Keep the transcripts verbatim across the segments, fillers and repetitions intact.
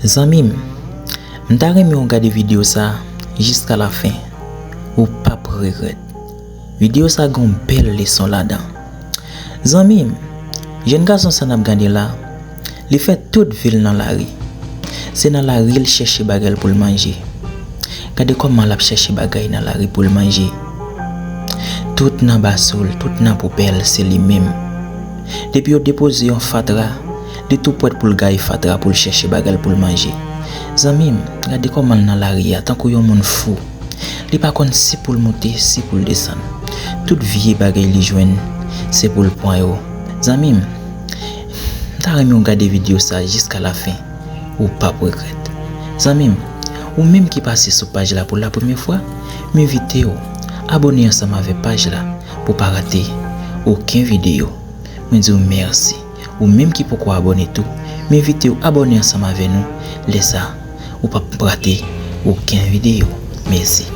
Zanmi m, m ta renmen w gade videyo sa a jiska lafen. Ou p ap regrèt. Videyo sa a gen yon bèl leson ladan. Zanmi m, jèn gason sa n ap gade la, li fè tout vi l nan lari. Se nan lari l chèche bagay pou l manje. Gade kòman l ap chèche bagay nan lari pou l manje. Tout nan basou l, tout nan poubèl, se li menm. Depi yo depoze yon fatra, li tou prèt pou l gaye fatra pou l chèche bagay pou l manje. Zanmi m, gade kòman l nan lari a, tankou yon moun fou. Li pa konn si pou l moute, si pou l desann. Tout vye bagay li jwenn, se pou l pran yo. Zanmi m, m ta renmen w gade videyo sa a jiska lafen. Ou p ap regrèt. Zanmi m, ou menm ki pase sou paj la pou la premyè fwa, m envite w abòne ansanm avèk paj la pou w pa rate okenn videyo. Mwen di w mèsi. Ou menm ki poko abòne tou, m envite w abòne ansanm avè nou. Lè sa, ou p ap rate okenn videyo. Mèsi.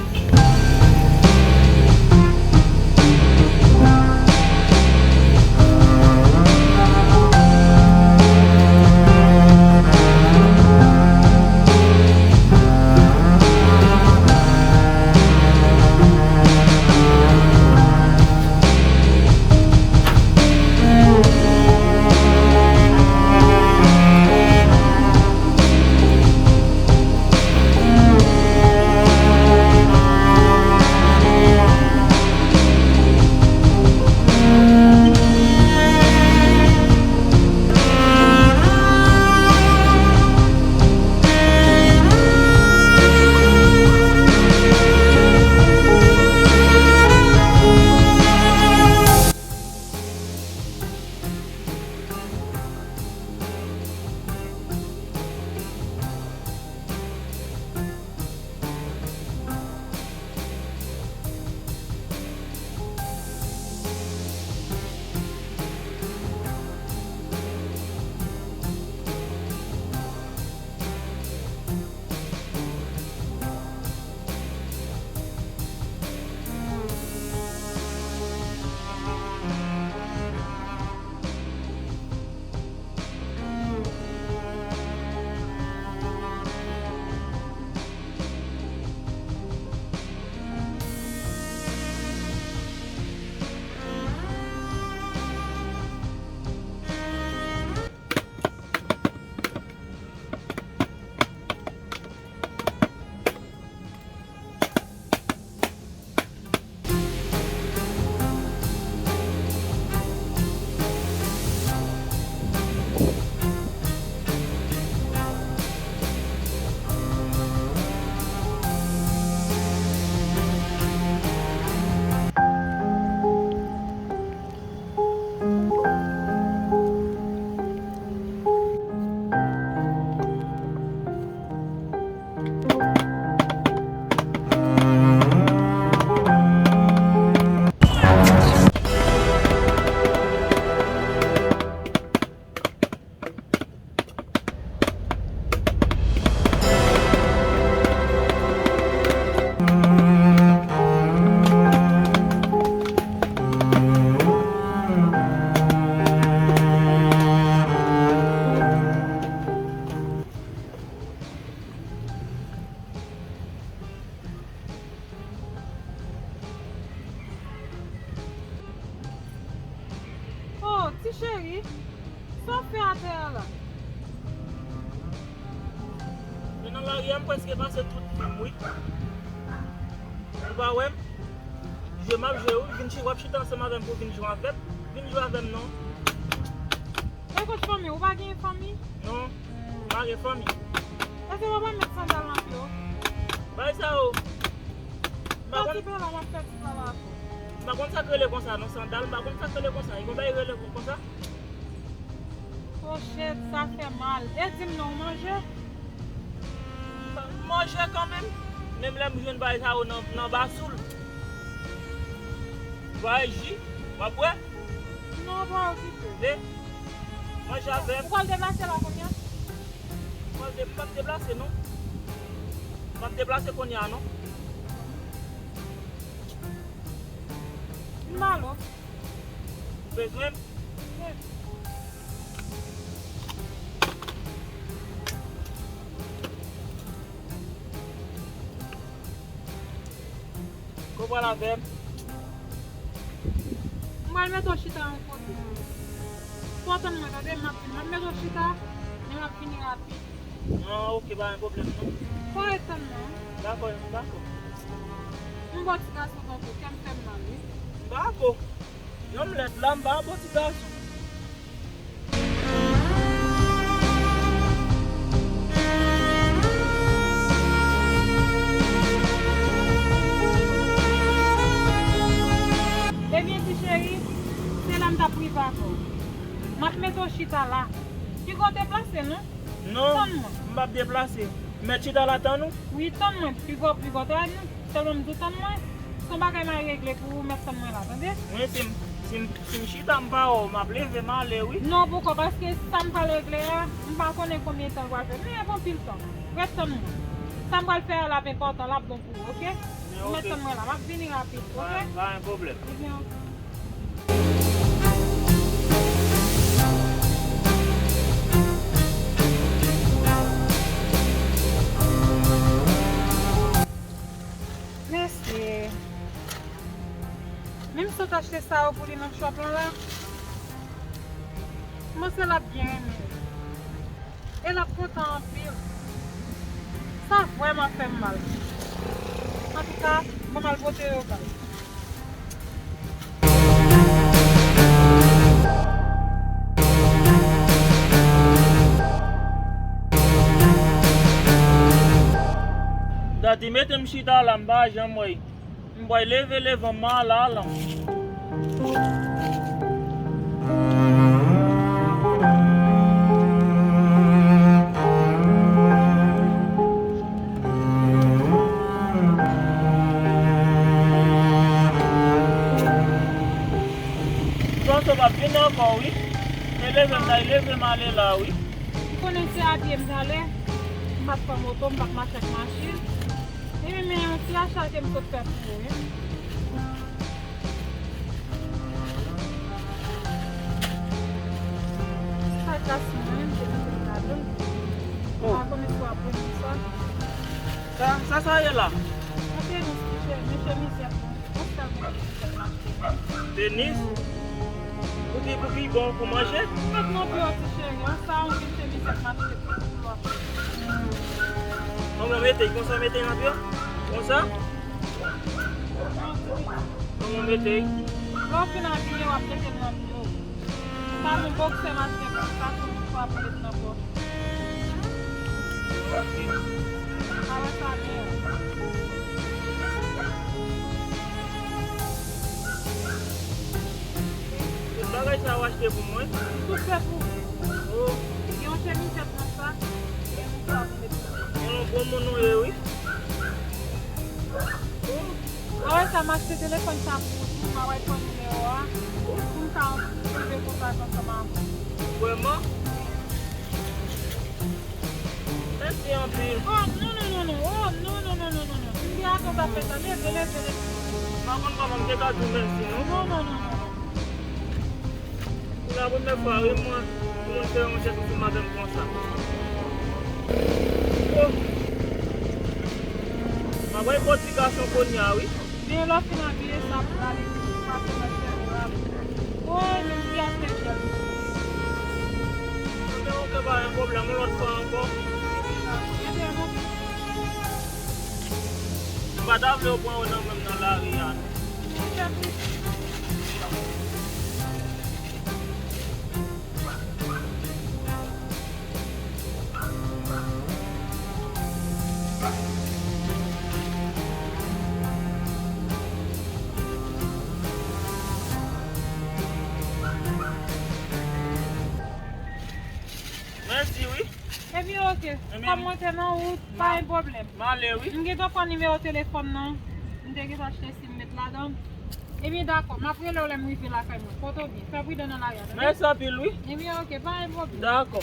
Oh, ti cheri, sa w fè atè a la? Men nan lari a, m prèske pase tout vi m, wi. Ou pa wè m? Jwe m ap jwe, wi. Vin chi-, w ap chita ansanm avè m pou vin jwe avè m. Vin jwe avè m, non. E kot fanmi? Ou pa gen fanmi? Non, m pa gen fanmi. Èske w pa met sandal nan pye w? Bay sa yo. M pa konn. Ti pala, m ap fè ti pala. M pa konn sa k rele konsa, non, sandal. M pa konn sa k rele konsa. E gon bagay rele konsa? Oh shit, sa fè mal. E di m non, ou manje? M manje kanmenm. Menm lè m jwenn bagay sa yo nan, nan basoul. Bagay ji, w ap bwè? Non, pa okipe. E? Manje avè m. Ou pral deplase la kounye a? M pral de-, m p ap deplase, non. M p ap deplase kounye a, non. M ba l, ok. Ou bezwen m? Wi. Ou pral avè m? M pral mete w chita yon kote. Fò w tann mwen, tande, m ap vin. M ap mete w chita, men m ap vini rapid. Ah, ok, pa gen pwoblèm, non. Fò w ret tann mwen. Dakò, dakò. M bon ti gason tankou, kè m fè m mal, wi. M pa ko. Yon m lèd la, m pa bon ti gason. Ebyen, ti cheri, se la m t ap rive avè w. M ap mete w chita la. Piga w deplase, non? Non, tann mwen. M p ap deplase. Mèt chita la tann ou? Wi, tann mwen. Piga w, piga w ta di. Sèlman m di w tann mwen. Se yon bagay m al regle pou ou, mèt tann mwen la, tande? Wi, si m, si m, si m chita, m pa wè w, m ap leve, m ale, wi. Non, poko, paske sa m pral regle a, m pa konnen konbyen tan l pral fè. Men ap anpil tan. Ret tann mwen. Sa m pral fè a, l ap enpòtan, l ap bon pou ou, oke? Men, oke. Mèt tann mwen la, m ap vini rapid, oke? Pa, pa gen pwoblèm. Ebyen, oke. Mèsi. Men m sot achte sa yo pou li nan shop lan la. M panse l ap byen renmen. E l ap kontan anpil. Sa vrèman fè m mal. Antouka, ban m al pote yo ba l. Dadi mete m chita la, m pa janm wè. M pral leve, leve, m al, al. Pran sa, m ap vin ankò, wi. E leve, m ta leve, m ale la, wi. Ou konnen se a pye m prale, m p ap pran moto, m p ap mache ak machin. Ebyen, men yon ti acha ke m sot fè pou ou, wi. Sa gras mwen, m te mete l ladan l. Oh. Pa konnen si w ap renmen sa. Sa, sa, sa ye la? Sa se yon ti chè, men chemizèt mwen. Tenis? Pou ki, pou ki bon pou manje? Met nan pye w, ti cheri, an sa ou gen chemizèt m achte pou ou a. Kòman mete, konsa mete nan pye w? Konsa? Kòman mete? Lè w fin abiye, w ap mete l nan pye w. Sa yon boksè m achte pou sa, pou m kapab met nan pòch. Ok. Ala sa byen. Tout bagay sa w achte pou mwen? Tout se pou ou. Oh. Gen yon chemizèt nan sa, gen yon sa pou met. Gen yon bon moun ou ye, wi. Oh. Apre sa, m achte telefòn sa pou ou tou, m a bay fò nimewo a, pou m ka rive kontak ansanm avè w. Vrèman? Mèsi anpil. Oh, non, non, non, non. Oh, non, non, non, non, non, non. M te atann w t ap fè sa. Leve, leve, leve. M pa konn kòman m te ka di w mèsi, non. Non, non, non, non, non. Se la premyè fwa, wi, mwen, pou moun fè yon jès sou madanm konsa. Oh! M ap bay fò ti gason kounye a, wi. Men lè w fin abiye sa pou l ale, pou l pa fè mwen fè moral. Woy, men m ki achte jèl. Oke, oke, pa gen pwoblèm, yon lòt fwa ankò. Mete yon lòt. M pa ta vle yo pran yo nan men m nan lari a, non. Mèsi, wi. Ebyen, oke. Ebyen, kòm mwen te nan wout, pa gen pwoblèm. M ale, wi. M gentan pran nimewo telefòn nan. M te gentan achte sim met ladan. Ebyen, dakò. M ap rele w lè m rive lakay mwen. Pote w byen. Fè pridan nan lari a, tande? Mèsi anpil, wi. Ebyen, oke. Pa gen pwoblèm. Dakò.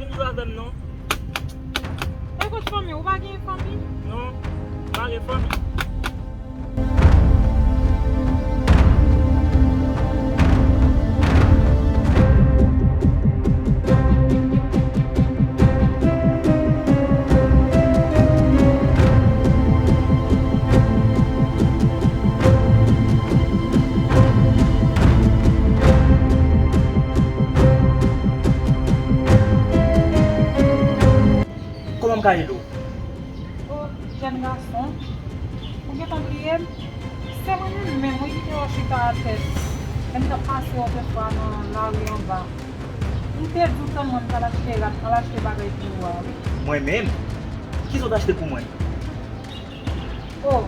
Vin jwe avè m non. E kot fanmi? Ou pa gen fanmi? Non, m pa gen fanmi. Kòman m ka ede w? O, jèn gason, ou gentan bliye m? Se mwen menm menm, wi, ki te wè w chita atè, lè m t ap pase otrefwa nan lari anba. M te di w tann mwen, m t al achte rad, al achte bagay pou ou a, wi. Mwen menm? Kisa w t achte pou mwen? O,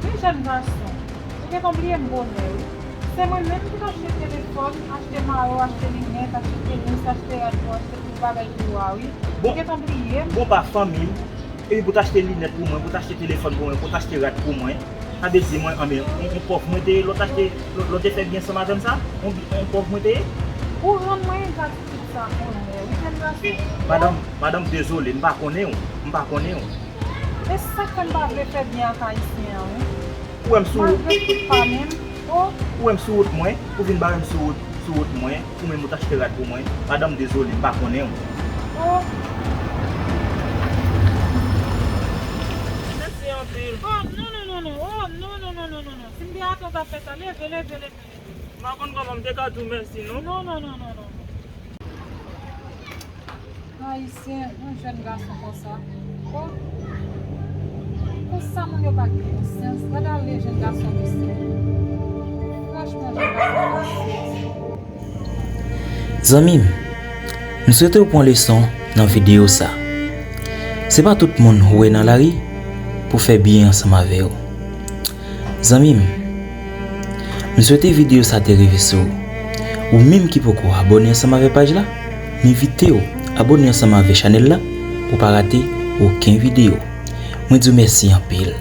wi, jèn gason, ou gentan bliye m bonè, wi. Se mwen menm ki t achte telefòn, achte mayo, achte linèt, achte tenis, achte rad pou, achte tout bagay pou ou a, wi. Ou gentan bliye m. Bon, pa fanmi m. Epi pou w t achte linèt pou mwen, pou w t achte telefòn pou mwen, pou w t achte rad pou mwen. Sa vle di mwen, anben, yon, yon pòv mwen te ye, lè w t achte, lè w, lè w te fè byen ansanm avè m sa? Yon, yon pòv mwen te ye? Ou rann mwen gratitid sa onè, wi, jèn gason. Madanm, madanm, dezole, m pa konnen w, m pa konnen w. E sa k fè m pa vle fè byen ak Ayisyen an, wi. Ou wè m sou wout. Malgre tout pa menm, o. Ou wè m sou wout mwen, ou vin bare m sou wout, sou wout mwen, ou menm ou t achte rad pou mwen. Madanm, dezole, m pa konnen w. O. Mèsi anpil. O, non, non, non, non. O, non, non, non, non, non, non. Si m te atann w t ap fè sa, leve, leve, leve, leve. M pa konn kòman m te ka di w mèsi, non. Non, non, non, non, non. Ayisyen, yon jèn gason konsa. O, konsa moun yo pa gen konsyans. Gad ale jèn gason misye. Franchman, jèn gason misye. Zanmi m, m swete w pran leson nan videyo sa. Se pa tout moun ou wè nan lari pou fè byen ansanm avè yo. Zanmi m, m swete videyo sa te rive sou ou. Ou menm ki poko abòne ansanm avè paj la, m envite w abòne ansanm avè chanèl la pou w pa rate okenn videyo. Mwen di w mèsi anpil.